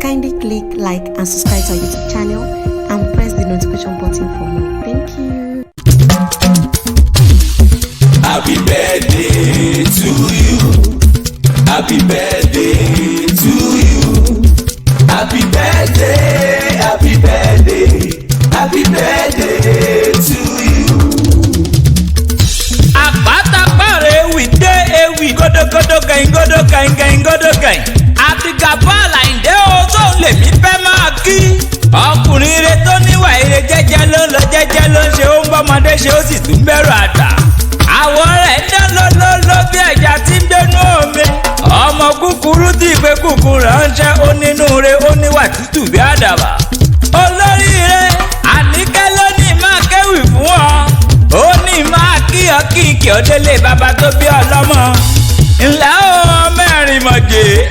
Kindly click like and subscribe to our YouTube channel and press the notification button for more. Thank you. Happy birthday to you. Happy birthday to you. Happy birthday, happy birthday, happy birthday to you. Àpátápàrọ̀ ewì dé, ewì gódógódó gẹ̀yìn gódó gẹ̀yìn gẹ̀yìn gódó gẹ̀yìn. Àbígàbọ́ Àyìndé o, tóun lèmi fẹ́ máa kí. Ọkùnrin ire tó níwà ire, jẹ́jẹ́ ló ń lọ, jẹ́jẹ́ ló ń ṣe, ó ń bọ́mọdé ṣe, ó sì tún bẹ̀rù àgbà. Àwọ̀ rẹ̀ ń dán lólóló bí ẹja tí ń gbénú omi. Ọmọ kúkúrú tí ìpè kúkú ránṣẹ́, ó nínú re, ó níwà tútù bí àdàbà. Olóríire Àníkẹ́ ló ní máa kéwì fún ọ, ó ní máa kí ọ kí kí ọ délé bàbá tó bí ọlọ́mọ. Ńlá o, mẹ́rìnmọ̀jẹ̀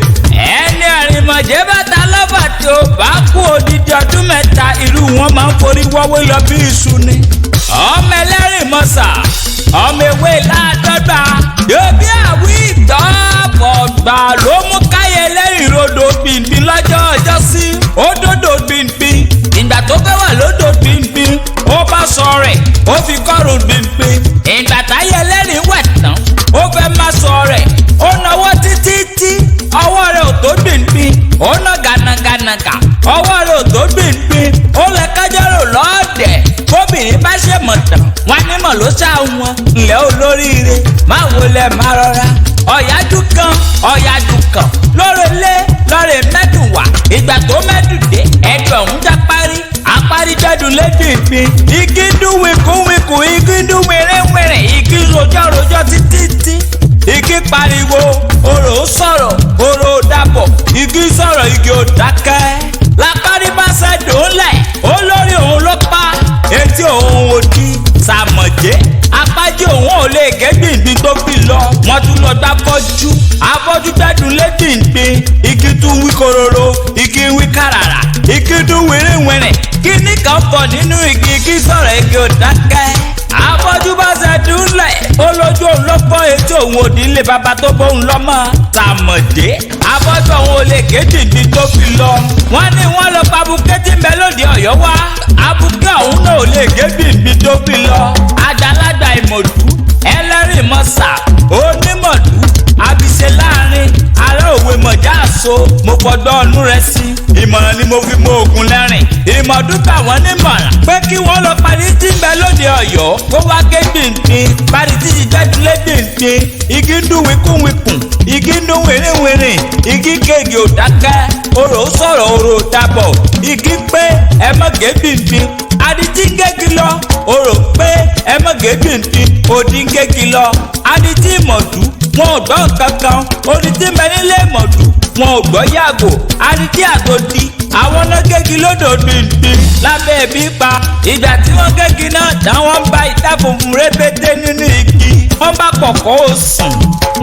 ẹni àrìnmọ̀jẹ̀ bàtà lọ́fà tí ó bá kú odidi ọdún 3, irú wọn máa ń forí wọ́wé lọ bí iṣu ni. Ọmọ ẹlẹ́rìnmọ̀sà, ọmọ ewé láàdọ́gba yóò bí àwí ìtọ́pọ̀ gbà ló mú káyé lẹ́yìn rodò gbìngbìn lọ́jọ́ ọjọ́ sí ó dòdò gbìngbìn. Ìgbà tó fẹ́ wà lódò gbìngbìn, ó bá sọ rẹ̀, ó fi kọ́rùn gbìngbìn. Ìgbà táyé lẹ́rìn wẹ̀ tán, ó fẹ́ má sọ rẹ̀, ó náwó títí tí ọwọ́ rẹ̀ ò tó gbìngbìn. Ó ná gànàgànàgà, ọwọ́ rẹ̀ ò tó gbìngbìn. Ó lẹ kájọ́rò lọ́ọ̀dẹ̀, kóbìnrin bá ṣe mọ̀ tán, wọn nímọ̀ ló ṣá wọn. Ńlẹ̀ olóríire, má wọlé, má rọra. Ọ̀yájú kan, ọ̀yájú kan lórelé lọ́rẹ̀ mẹ́dùn wá. Ìgbà tó mẹ́dùn dé, ẹ̀dùn ọ̀hún já parí apárí gbẹ́dùn lédìgbìn. Igi dún wíkúwíkù, igi dún wìrìwìrì, igi rojọ́ rojọ́ títí tí igi pariwo. Orò sọ̀rọ̀, orò dàbọ̀, igi sọ̀rọ̀, igi ò dákẹ́. Lápárí bá ṣẹ́dùn ńlẹ̀, olórí òun ló pa etí òun ò di sàmọ̀jẹ́, apájí òun ò lè gé gbìngbìn tó fi lọ. Wọ́n tún lọ gbá fọ́jú, afọ́jú gbẹ́dùn lé gbìngbìn. Igi tún wí kororo, igi wí kàràrà, igi tún wìrìwìrì. Kíní kan fọ̀ nínú igi, igi sọ̀rọ̀, igi ò dákẹ́. Afọ́jú bá ṣe dúnlẹ̀, ó lójú òun ló fọ́ etí òun òdì ilé bàbá tó bóun lọ́mọ sàmọ̀dé, afọ́jú òun ò lè gé gbìngbìn tó fi lọ. Wọ́n ní wọ́n lọ pa abuké tí ń bẹ lóde Ọ̀yọ́ wá, abuké ọ̀hún náà ò lè gé gbìngbìn tó fi lọ. Àgbàlagbà ìmọ̀dú, ẹlẹ́rìnmọ̀sà, onímọ̀dú àbíṣe láàrin ará òwe mọ̀já àṣọ, mo fọgbọ́n ọ̀nù rẹ sí ìmọ̀ràn ni mo fi mọ oògùn lẹ́rìn. Ìmọ̀dú gbà wọ́n nímọ̀ràn pé kí wọ́n lọ parí tí ń bẹ lóde Ọ̀yọ́ kó wá gé gbìngbìn. Parí tí ti jẹ́dúlé gbìngbìn, igi ń dún wíkúnwíkùn, igi ń dún wìrìwìrì, igi kéègì ò dákẹ́. Orò sọ̀rọ̀, orò dàbọ̀, igi pé ẹ má gé gbìngbìn. Adití ń gégi lọ, orò pé ẹ má gé gbìngbìn. Òdì ń gégi lọ, adití ìmọ̀dú wọn ò gbọ́ nǹkan kan. Odidi ń bẹ nílé ìmọ̀dú, wọn ò gbọ́ yàgò. Adití àtòdì àwọn náà gégi lódò gbìngbìn lábẹ́ ẹbí pa. Ìgbà tí wọ́n gégi náà táwọn ń bá ìta funfun rébété nínú igi, wọ́n bá pọ̀kọ́ òsùn,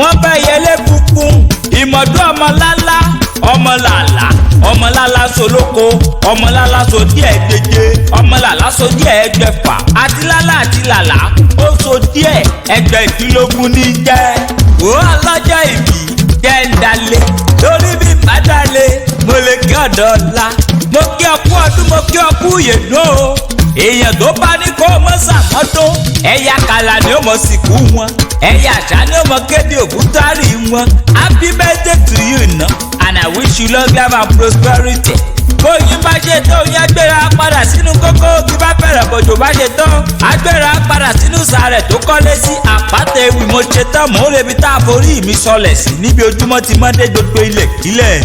wọ́n bá ẹyẹlé funfun. Ìmọ̀dú ọmọ lálá, ọmọ làlá, ọmọ lálá solóko, ọmọ lálá so díẹ̀ gbèjé, ọmọ làlá so díẹ̀ ẹgbẹ̀fà, àti lálá àti làlá ó so díẹ̀ ẹgbẹ̀ ìdínlógún ní jẹ́. Wò ó, ọlọ́jọ́ ìbí jẹ́ ń dalẹ̀ lórí bí bá dalẹ̀, mo lè kí ọ̀dọ́ ọ̀la. Mo kí ọkú ọdún, mo kí ọkú yèdún o. Èèyàn tó bá ní kó mọ́ sàmọ́dún, ẹ̀yà kàlà ni ó mọ̀ sìnkú wọn, ẹ̀yà àṣà ni ó mọ̀ kéde òkútárì wọn. Happy birthday to you ná, and I wish you long life and prosperity. Bóyin bá ṣe tó yẹn, gbéra padà sínú kókó. Kí bá fẹ̀rẹ̀ bòjò bá ṣe tán, agbéra padà sínú sàrẹ̀ tó kọ́lé sí àpáta ewì. Mo ṣe tán, mò ń rebi tá a forí mi sọlẹ̀ sí níbi ojúmọ́ ti mọ́ dé gbogbo ilẹ̀ kílẹ̀.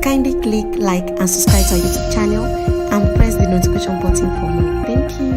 Kindly click like and subscribe to our YouTube channel and press the notification button for more. Thank you.